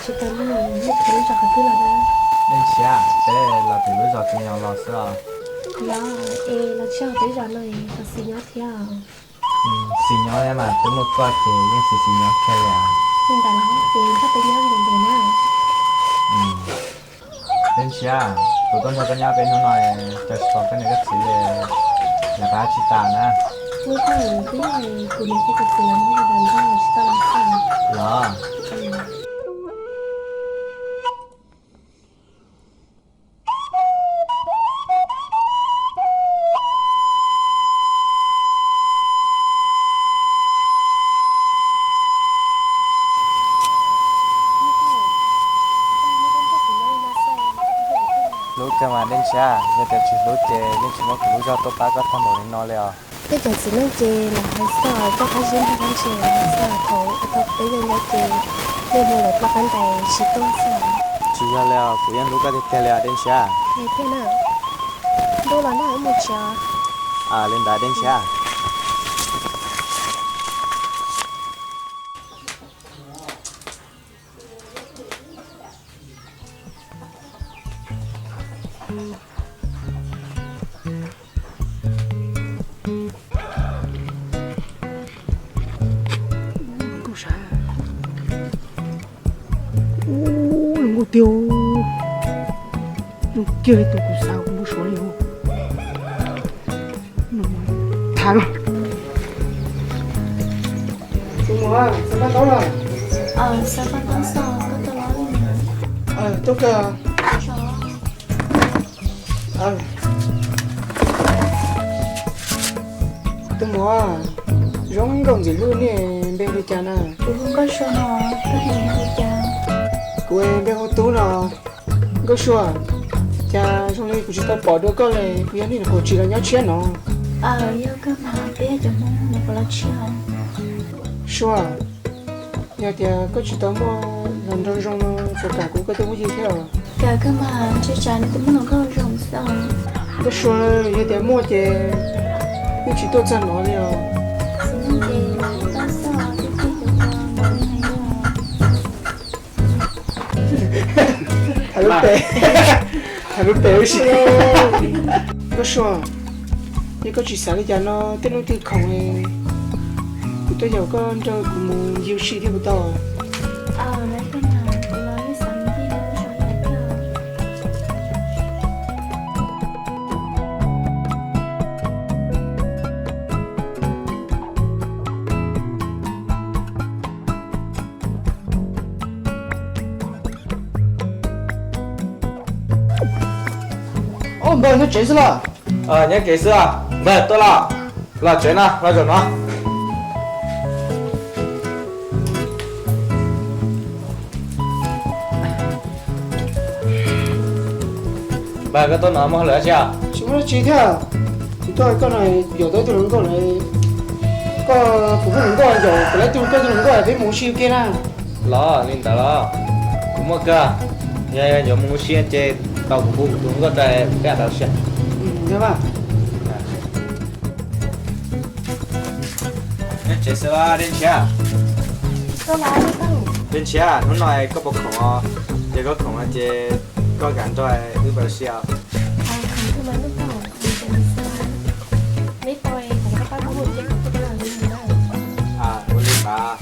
Tsis tau li, nej khiav lub zos qhov twg los na? Dej Ntshiab, peb los tim lub zos Txiv Nyob los xwb os. Los es los txog peb zos no los xis nyob thiab os. Xis nyob thiab mas, twb muaj koj ces yeej xis xis nyob kiag li os. Li ntawd los ces nrog peb nyob ntev ntev na. Dej Ntshiab, kuv tuaj nrog koj nyob peb hnub no, cas tsis pom koj niam koj txiv li, lawv qab tsis tas na? Ua koj twb yog kuv niam thiab kuv txiv lawv mus ua nram nroog los tsis tau los xwb. Los. Hlub kawg mas Dej Ntshiab, yog tias tsis hlub ces yeej tsis muab kuv lub zog tuaj pab koj tag npaum li no li os. Tej cov txiv neej ces lawv hais xwb, koj qab zib nrog koj ntsia lawv hais xwb, thaum tau peb yog nyob ces nej hu lawv ploj qab ntais tsis tuaj xwb. Tsis yog li os, kuv yeej hlub koj tiag tiag li os Dej Ntshiab. Hais tiag na. Ntuj los nag wb mus tsev. Li ntawd Dej Ntshiab. Ub, zoo nkauj tiag, zoo kiag li tus kuv xav kuv npau suav li. Tham lawm. Tus muam, xav paj taub lawm. Xav paj taub xwb, koj tuaj los li. Tuaj kawg. Tus muam, zoo nkauj ntxim hlub, nej npe hu li cas na? Kuv hu Nkauj Sua no, koj hu li cas? Kuv npe hu Tub no. Nkauj Sua, cas zoo li kuv tsis tau pom dua koj li, puas yog nej nyuam qhuav tsis los nyob tshiab no? Yog kawg mas, peb yog cov Hmoob nyuam qhuav los tshiab. Sua, yog tias koj tsis tau muaj hluas nraug zoo no, puas kam kuv ua koj tus phooj ywg thiab? Kam kawg mas, ntshe tsam nws twb muaj hluas nkauj zoo xwb. Nkauj Sua, yog tias muaj ces yeej tsis tuaj txog no li os. Hais lub pem, hais lub pem ua si. Nkauj Sua, yog koj tsis xav li cas no, tej hnub twg khoom kuv tuaj yaum koj nrog kuv mus ncig ua si thiab puas tau? Ob npawg, nyob tsev xwb los? Nyob kev xwb os. Npawg tuaj los? Los tsev no, los zaum no. Npawg, koj tuaj no muaj hauj lwm dab tsi os? Tsis muaj dab tsi thiab. Kuv tuaj koj no, yaum tau ib tug hluas nkauj na. Koj, kuv tus hluas nkauj, yaum kuv lawv tus, koj tus hluas nkauj peb mus ua si ua ke na. Los li ntawd los? Kuv muaj kawg. Yog yuav mus ua si ces tau kuv hu kuv tus hluas nkauj rau peb tau ua si. Nyob tsev xwb los Dej Ntshiab? Dej Ntshiab, hnub no koj puas khoom os? Ces koj khoom no ces koj kam nrog wb pab ua si os. Ua li ntawd.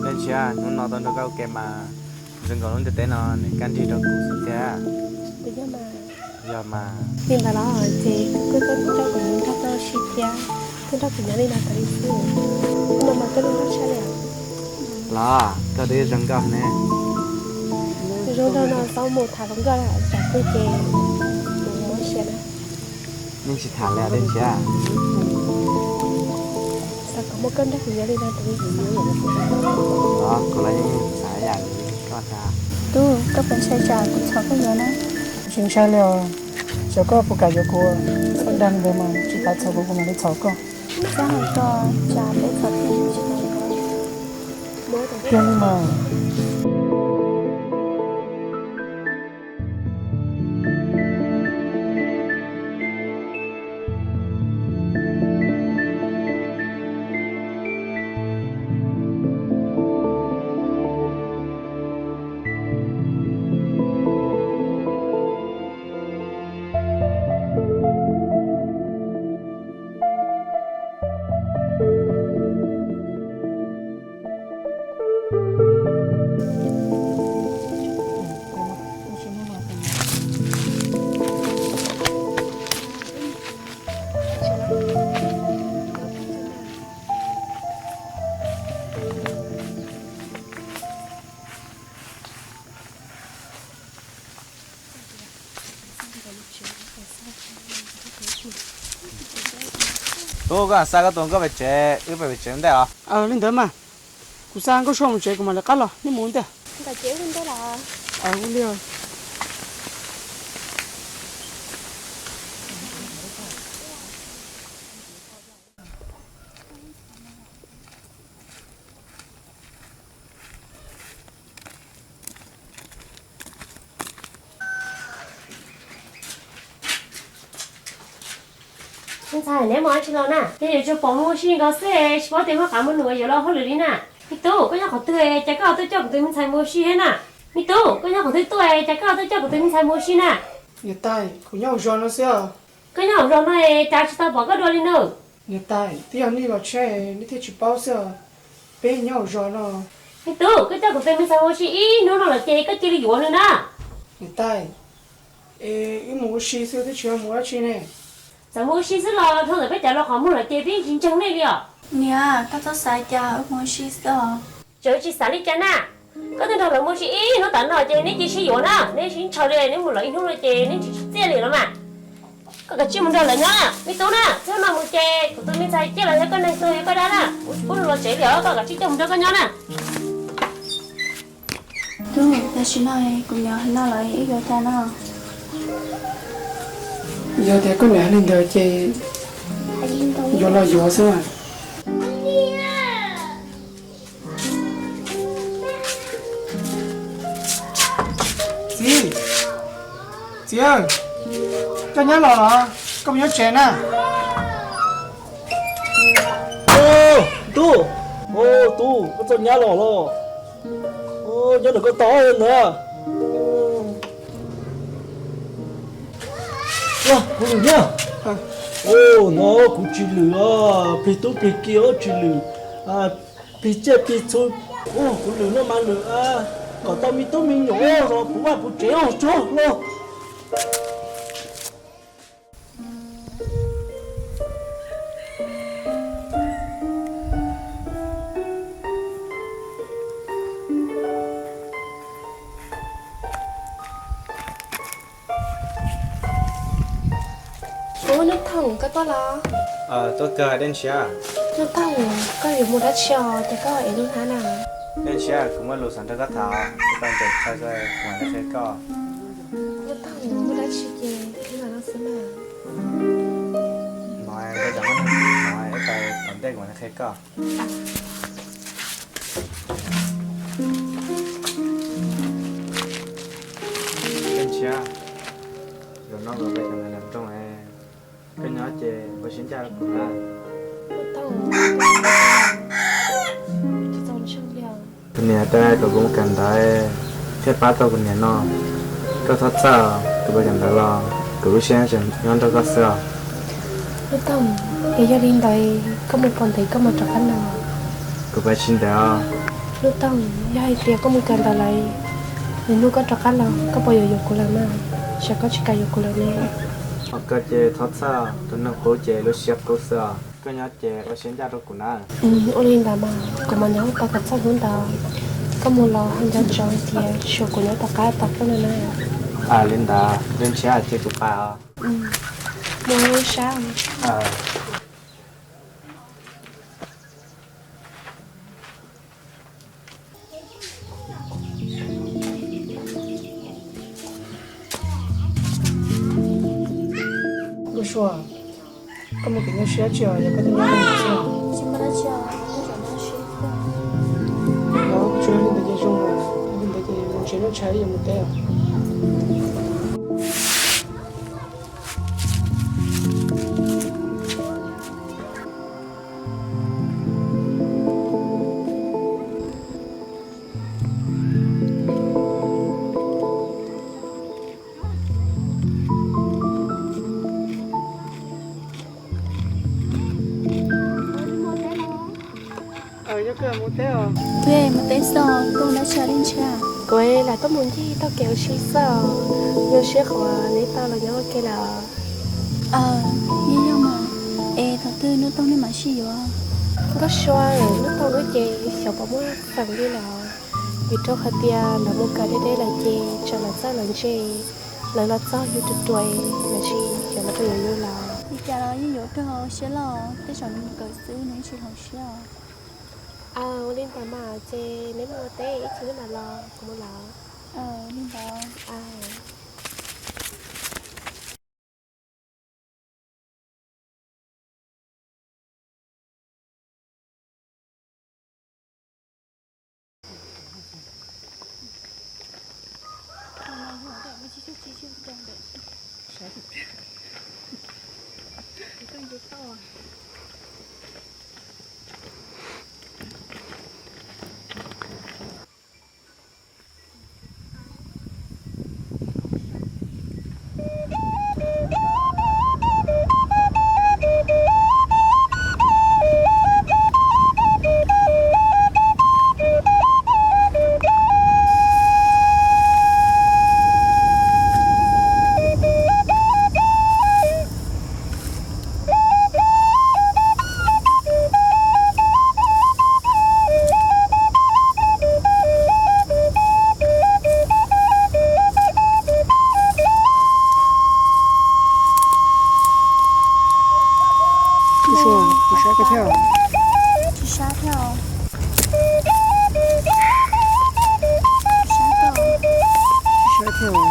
Dej Ntshiab, hnub no tau nrog koj ua ke mas zoo nkaus lub ntiaj teb no nws kaj nrig rau kuv xwb tiag. Puas yog mas? Yog mas. Li ntawd los ces koj, koj nrog kuv nyob, nrog koj sib thiab, koj nrog kuv nyob li no tas li xwb. Hnub no mas koj zoo nkauj tshaj li. Los koj twb zoo nkauj ne. Zoo nraug no txhob mus tham hluas nkauj tsam twg ces kuv muab sia na. Nej tsis tham li os Dej Ntshiab? Xav kom muaj koj nrog kuv nyob li no tas li xwb. Los kuv los yeej xav ib yam li koj thiab. Tub, koj puas ntshai tsam kuv txhom koj yuav na? Tsis ntshai li os, xyov koj puas kam yuav kuv. Koj dag li ntawd mas tsis tas txhom kuv, kuv mam li txhom koj. Txhob hais kom tsam peb txhom thiaj tsis tau yuav. Tiag li mas. Tub, koj xa koj tus nkauj pem tsev, wb pem tsev ua ntej os. Li ntawd mas, kuv xa nkauj sua mus tsev kuv mam li qab los, nej mus ua ntej. Ntawm ces wb ua ntej los. Ua li os. Me ntxhais, neb mus dab tsi los na? Ces yuav tsum pom mus ua si nkaus xwb, tsis paub tias muaj qab muaj num yuav los hauj lwm li na. Me tub, koj nyob qhov twg, cas koj ho tuaj coj kuv tus me ntxhais mus ua si thiab na? Me tub, koj nyob qhov twg tuaj, cas koj ho tuaj coj kuv tus me ntxhais mus ua si na? Niam tais, kuv nyob hauv zos no xwb os. Koj nyob hauv zos no es cas tsis tau pom koj dua li na? Niam tais, twb yog nej los tsheb nej thiaj tsis paub xwb os. Peb nyob hauv zos no. Me tub, koj coj kuv tus me ntxhais mus ua si ib hnub no lawm ces koj cia li yuav nws na. Niam tais, es wb mus ua si xwb twb tsis yog mus dab tsi ne. Txawm mus ua si xwb los dhau ntawm peb cov laus qhov muag lawm ces peb yeej tsis ntseeg nej li os. Niam, koj txhob xav cas, wb mus ua si xwb os. Tseem tsis xav li cas na? Koj twb nrog lawv mus ua si ib hnub tas no ces neb cia li sib yuav na, neb sib ntshaw li, neb mus lawm ib hnub no ces neb tsis tsim txiaj li los mas. Koj kav tsij mus nrog lawv nyob na, me tub na, txij no mus ces kuv tus me ntxhais ciaj los yog koj neeg xwb, yog koj dab na, kuv tsis pub nws los tsev li os, koj kav tsij coj mus nrog koj nyob na. Tub, tam sim no kuv niam hais no lawm, wb yuav cas no? Yog tias koj niam hais li ntawd ces yuav los yuav xwb mas. Txiv, txiv, koj nyob los los? Koj mus nyob tsev na. Tub, tub, koj txawj nyab los los? Nyob ntawm koj tau ntawd. Kuv lwm na. No kuv tsis lwm os, plig tub plig ki tsis lwm, plig tsiaj plig txhu, kuv lwm no mas lwm kom tau me tub me nyuam los puv vaj puv tsev os tso los. Ub, Nuj Thooj, koj tuaj los? Tuaj kawg Dej Ntshiab. Nuj Thooj, koj yuav mus dab tsi os ces koj ev lub hnab na? Dej Ntshiab, kuv muaj lus xav nrog koj tham, koj tau nteem tshaj kuv mam li qhia koj. Nuj Thooj, muaj dab tsi ces qhia los no xwb mas. Hnov, hnov, tom ntej kuv mam li qhia koj. Dej Ntshiab, zaum no kuv peb cov ntawv nram nroog, koj nyob ces ua siab ncaj rau kuv na. Kuv niam tias kom kuv mus kawm ntawv thiaj pab tau kuv niam no. Koj txhob txhawj, kuv mus kawm ntawv los kuv lub siab tseem nyob nrog koj xwb os. Nuj Thooj, es yog li ntawd koj mus pom ntev koj mam rov qab los? Kuv pais tsis ntev os. Nuj Thooj, yog hais tias koj mus kawm ntawv lawm, lwm hnub koj rov qab los koj puas yuav yuav kuv lawm mas? Xyov koj tsis kam yuav kuv lawm ne. Ho koj ces thov txhawj, tus neeg qub ces lub siab qub xwb os. Koj nyob ces ua siab ncaj rau kuv na. Ua li ntawd mas kuv mam nyob tos kom txog hnub ntawd. Koj mus los ho nco ntsoov hais tias tshuav kuv nyob tom qab tos koj no na. Li ntawd, ntshe ces kuv pais os. Mus sab. Nkauj Sua, koj muaj kev nyuaj siab tsi os, yog koj twb nyob no xwb. Tsuas yog li ntawd ces zoo, li ntawd ces mus nrhiav noj tshais ib yam mus teb os. Yog koj mus teb os. Twb mus teb xwb, koj mus dab tsi li ntshis? Kuv lam tuaj mus ncig taug kev ua si xwb os. Zoo siab qhov neb tau los nyob ua ke lawm. Yeej yog mas. Es thaum twg hnub tooj nej mam sib yuav? Nkauj Sua, hnub tooj wb ces xyov puas muaj feem li lawm, vim rau qhov tias lawv mus kawm deb deb lawm ces tsam lawv txawj lawv ntse, lawv los txog yus ruam ruam, lawv tsis xyov lawv puas yuav yus lawm. Li cas los yeej yuav kawg, siab loj, tej zaum nws mus kawm xwb nws yeej tsis hloov siab os. Ua li ntawd mas ces neb mus ua teb ib chim neb mam los, kuv mus lawm. Li ntawd. Nkauj Sua, kuv sab koj thiab. Tsis sab thiab. Tsis sab thiab. Nkauj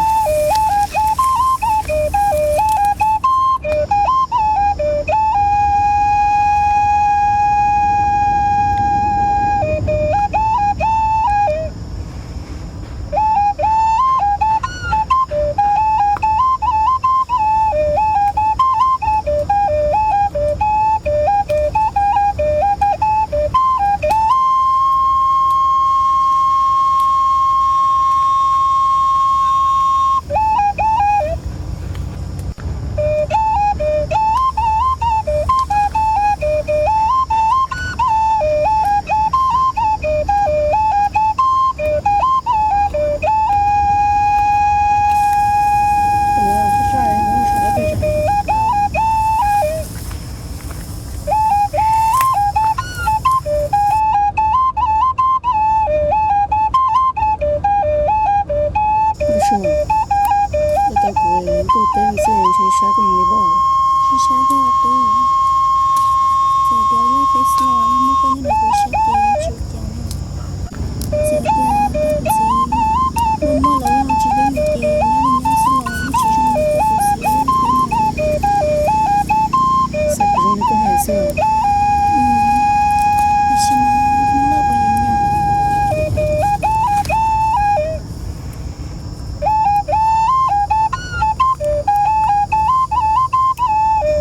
Sua, ua tau kuv ntuj teb xwb ntshe sab koj mus li pob. Tsis sab thiab tub. Txawm tias ua laj teb xwb los muaj koj nyob ntawm kuv sab ces tsis ua cas li. Txawm tias tau kuv txiv muaj muaj los yog tsis hlub yus ces nyob li nyob xwb los yeej tsis zoo li tau kuv txiv ua laj teb no. Xav kuv zoo li koj hais xwb. Tiam sis mas hnub loj puas yuav nyob?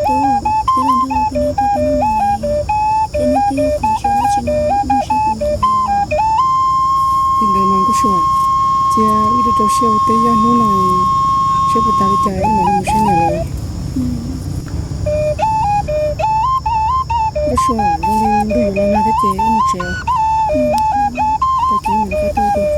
Tub, peb los nrog koj nyob tau peb hnub no lawm, peb hnub twb yog khoom tsis dab tsi no wb mus saib kuv ntawd lawm os. Li ntawd mas Nkauj Sua, cia wb rau rau siab ua teb ib hnub no, saib puas tas li cas wb mam li mus saib niam lawv. Nkauj Sua, zoo li ntuj yuav los nag thiab ces wb mus tsev. Tag kis mam rov qab tuaj.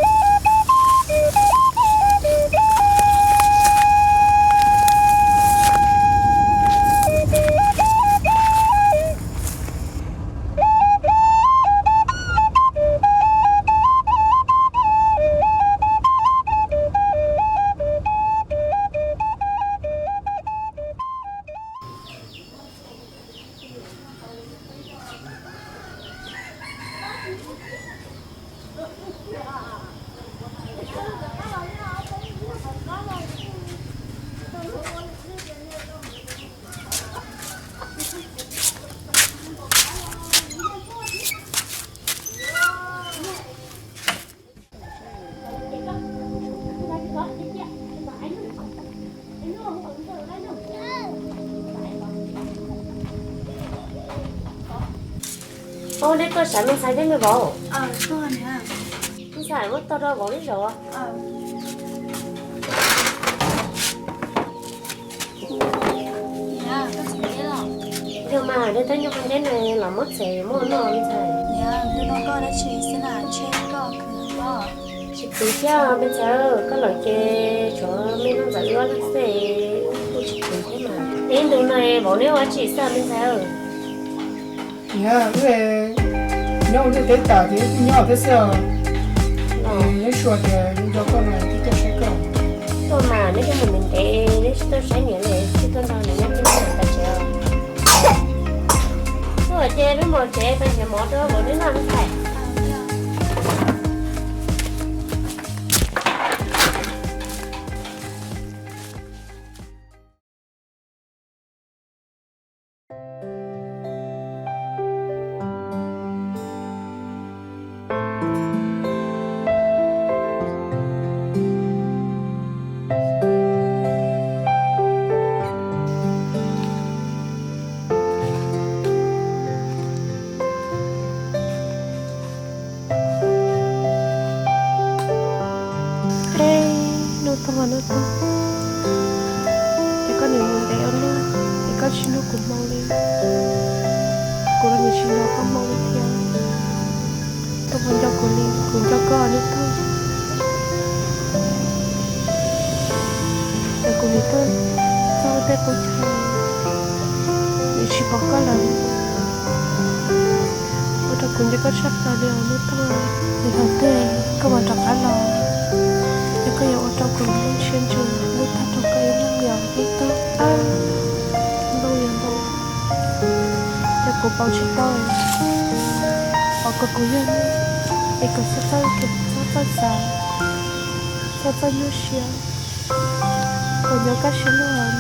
Ub, neb tuaj saib me ntxhais thiab me vauv? Me ntxhais muab tau rau vauv ib zaug. Yog mas, neb twb nyob qhov nceb no los muab txhais muab noj me ntxhais. Tsis kwv thiab me ntxhais, koj los ces tshuav me no ntxawm wb ob leeg xwb, wb kuj tsis kwv thiab mas. Ib ntu no vauv neb ua dab tsi xwb me ntxhais? Niam, wb nyob ua ntej teb tas ces wb twb nyob thiab xwb os. Neb xav tias nco koj no wb tuaj saib koj. Tuaj mas neb twb mus ntev ntev, neb tsis tuaj saib niam li, tsis tuaj nrog niam nyob tsev tas tsev os. Tuaj ces peb mus tsev peb nrhiav mov rau vauv neb noj me ntxhais. Hnub Toog, Hnub Toog, ces koj niam mus ntev ua luaj es koj tsis nug kuv hmoo li. Kuv los nim tsis nco koj hmoo li thiab. Koj puas nco kuv li? Kuv nco koj Hnub Toog. Ces kuv nim tuaj txog tej qub chaw, nim tsis pom koj lawm. Ua rau kuv nco koj tshaj plaws li os Hnub Toog. Ces thaum twg koj mam rov qab los, ces koj yuav ua rau kuv lub siab ntsws lub tag rau koj ib leeg li os Hnub Toog. Nplooj yog nplooj, ces kuv pauv tsis tau, pauv kom kuv yog neeg, es kom txhob txawj kev, txhob txawj xav, txhob txawj nyuaj siab. Kuv nyob kaj siab lug os